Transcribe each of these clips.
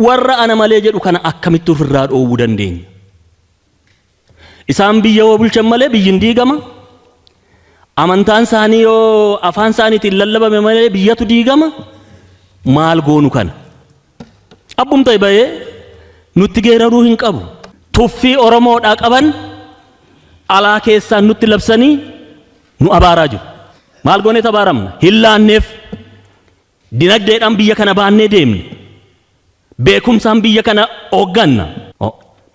Warra ana malee jedhu kana akkamitti ofirraa dhoowwuu dandeenya? Isaan biyya yoo bulchan malee biyyi hin diigama. Amantaan isaanii yoo afaan isaaniitiin lallabame malee biyyatu diigama. Maal goonu kana? Abbum ta'e bahee nutti geeraruu hin qabu. Tuffii Oromoodhaa qaban alaa keessaan nutti labsanii nu abaaraa jiru. Maal gooneet abaaramna? Hin laanneef. Dinagdeedhaan biyya kana baannee deemne. Beekumsaan biyya kana hoogganna.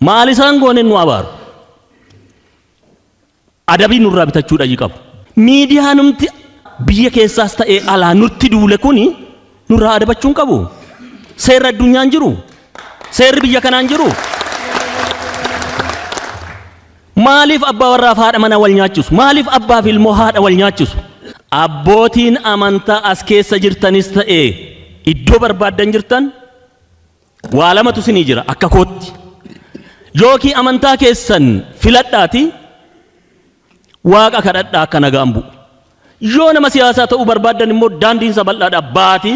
Maal isaan gooneen nu abaaru? Adabii nurraa bitachuu dhayyi qabu. Miidiyaanumti biyya keessaas ta'ee alaa nutti duule kuni nurraa adabachuu hin qabu. Seerri addunyaan jiru. Seerri biyya kanaan jiru. Maaliif abbaa warraaf haadha manaa wal nyaachisu? Maaliif abbaa fi ilmoo haadha wal nyaachisu? Abbootiin amantaa as keessa jirtanis ta'e iddoo barbaaddan jirtan waa lamatu isinii jira akka kootti. Yookiin amantaa keessan filadhaati waaqa kadhadhaa akka nagaan bu'u. Yoo nama siyaasaa ta'uu barbaaddan immoo daandiin isaa bal'aadha baati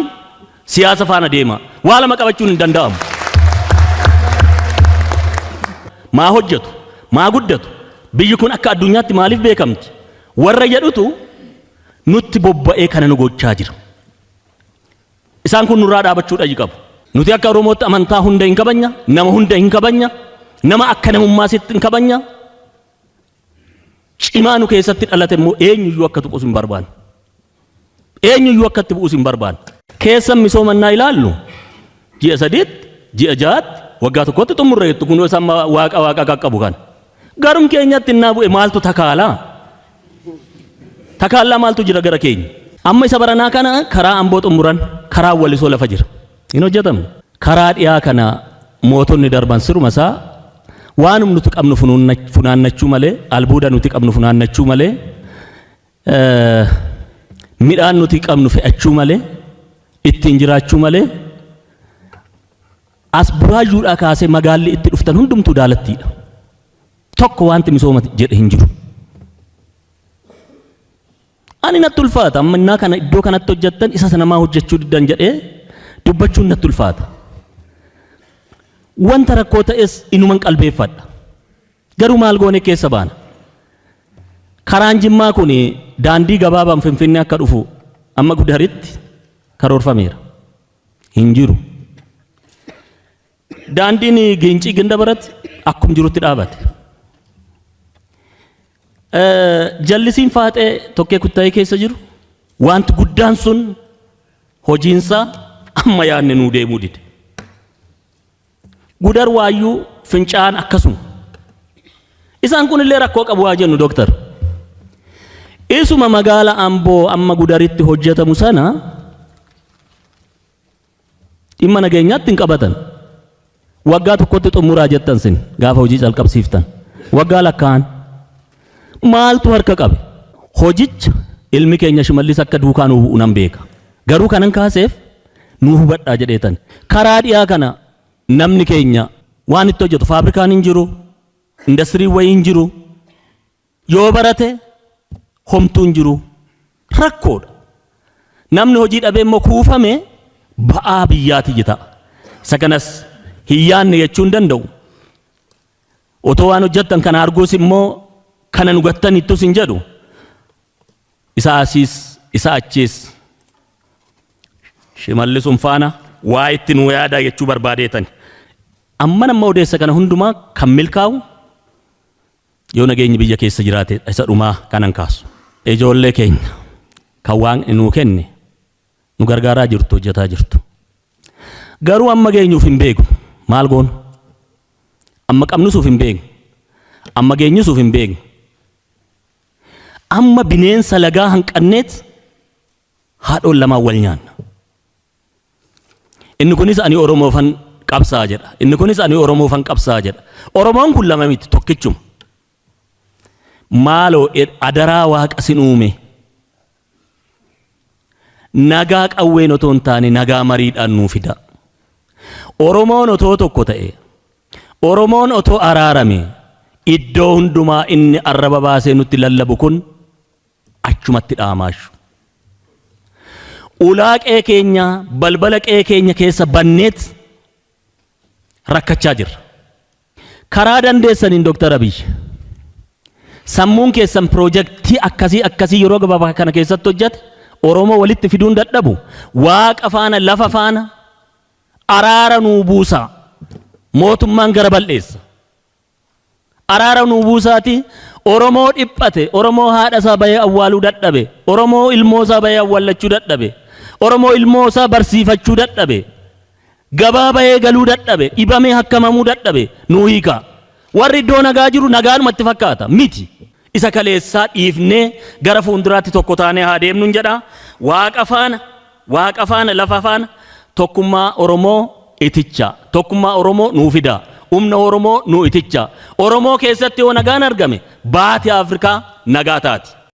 siyaasa faana deema. Waa lama qabachuun hin danda'amu. Maa hojjetu? Maa guddatu? Biyyi kun akka addunyaatti maaliif beekamti? Warra jedhutu nutti bobba'ee kana nu gochaa jira. Isaan kun nurraa dhaabachuu dhayi qabu. Nuti akka Oromootti amantaa hunda hin kabanya, nama hunda hin kabanya, nama akka namummaa sitti hin kabanya. Cimaa nu keessatti dhalate immoo eenyuyyuu akka tuqus hin barbaannu. Eenyuyyuu akka itti bu'us hin barbaannu. Keessan misooma innaa ilaallu ji'a 3tti, ji'a 6tti, waggaa tokkotti xumurre jettu kunoo isaan waaqa waaqa qaqqabu kana. Garum keenyatti innaa bu'e maaltu takaalaa? Takaallaa maaltu jira gara keenya? Amma isa baranaa kana karaa Amboo xumuran, karaa Walisoo lafa jira. Hin hojjetamne. Karaa dhiyaa kana mootonni darban siruma isaa waanum nuti qabnu funaannachuu malee, albuuda nuti qabnu funaannachuu malee, midhaan nuti qabnu fe'achuu malee, ittiin jiraachuu malee, as Buraayyuudhaa kaasee magaalli itti dhuftan hundumtuu daalattiidha. Tokko wanti misooma jedhe hin jiru. Ani natti ulfaata amma innaa kana iddoo kanatti hojjettan isa sana maa hojjechuu diddan jedhee dubbachuun natti ulfaata. Wanta rakkoo ta'es inuman qalbeeffadha. Garuu maal goone keessa baana? Karaan Jimmaa kun daandii gabaabaan Finfinnee akka dhufu amma Gudaritti karoorfameera. Hin jiru. Daandiin Giincii Gindabarat akkum jirutti dhaabate. Jallisiin Faaxee Tokkee Kuttaayee keessa jiru wanti guddaan sun hojiinsaa amma yaadne nuu deemuu dide. Gudar Waayyuu Fincaa'aan akkasuma. Isaan kun illee rakkoo qabu haa jennu dooktar. Isuma magaala Amboo amma Gudaritti hojjetamu sana Dhimma nageenyaatti hin qabatan. Waggaa tokkotti xumuraa jettan sin gaafa hojii calqabsiiftan. Waggaa lakkaa'an. Maaltu harka qabe? Hojicha ilmi keenya Shimallis akka duukaa nuu bu'u nan beeka. Garuu kanan kaaseef nuu hubadhaa jedheetan. Karaa dhiyaa kana namni keenya waan itti hojjetu faabrikaan hin jiru, indastiriin wayii hin jiru. Yoo barate homtuu hin jiru. Rakkoodha. Namni hojii dhabee immoo kuufame ba'aa biyyaati ta'a. Isa kanas hin yaadne jechuu hin danda'u. Otoo waan hojjettan kana arguus immoo kana nu gattanittus hin jedhu. Isa asiis isa achiis Shimallisum faana waa itti nuu yaadaa jechuu barbaadeetani. Amman amma odeessa kana hundumaa kan milkaa'u Yoo nageenyi biyya keessa jiraate isa dhumaa kanan kaasu. Ijoollee keenya kan Waaqni nuu kenne nu gargaaraa jirtu, hojjetaa jirtu. Garuu amma geenyuuf hin beeknu. Maal goonu? Amma qabnusuuf hin beeknu. Amma geenyusuuf hin beeknu. Amma bineensa lagaa hanqanneet haadhoon lamaan wal nyaanna. Inni kunis ani Oromoofan qabsaa'a jedha. Inni kunis ani Oromoofan qabsaa'a jedha. Oromoon kun lama miti tokkichuma. Maaloo adaraa waaqa sin uume. Nagaa qawween otoo hin taane nagaa mariidhaan nuu fida. Oromoon otoo tokko ta'e, Oromoon otoo araarame, iddoo hundumaa inni arraba baasee nutti lallabu kun achumatti dhaamaashu. Ulaa qe'ee keenya, balbala qe'ee keenya keessa banneet Rakkachaa jirra. Karaa dandeessaniin, Dooktar Abiy, sammuun keessan piroojeektii akkasii akkasii yeroo gabaabaa kana keessatti hojjete Oromoo walitti fiduun dadhabu, waaqa faana lafa faana araara nuu buusaa. Mootummaan gara bal'eessa. Araara nuu buusaati. Oromoo dhiphate, Oromoo haadha isaa bahee awwaaluu dadhabe, Oromoo ilmoo isaa bahee awwaallachuu dadhabe, Oromoo ilmoo isaa barsiifachuu dadhabe, gabaa bahee galuu dadhabe, dhibamee hakkamamuu dadhabe nuu hiika. Warri iddoo nagaa jiru nagaanumatti fakkaata miti. Isa kaleessaa dhiifnee gara fuulduraatti tokko taanee haa deemnuun jedha. Waaqa faana, waaqa faana, lafa faana tokkummaa Oromoo iticha. Tokkummaa Oromoo nuu fida. Humna Oromoo nuu iticha. Oromoo keessatti yoo nagaan argame, baati Afrikaa nagaa taati.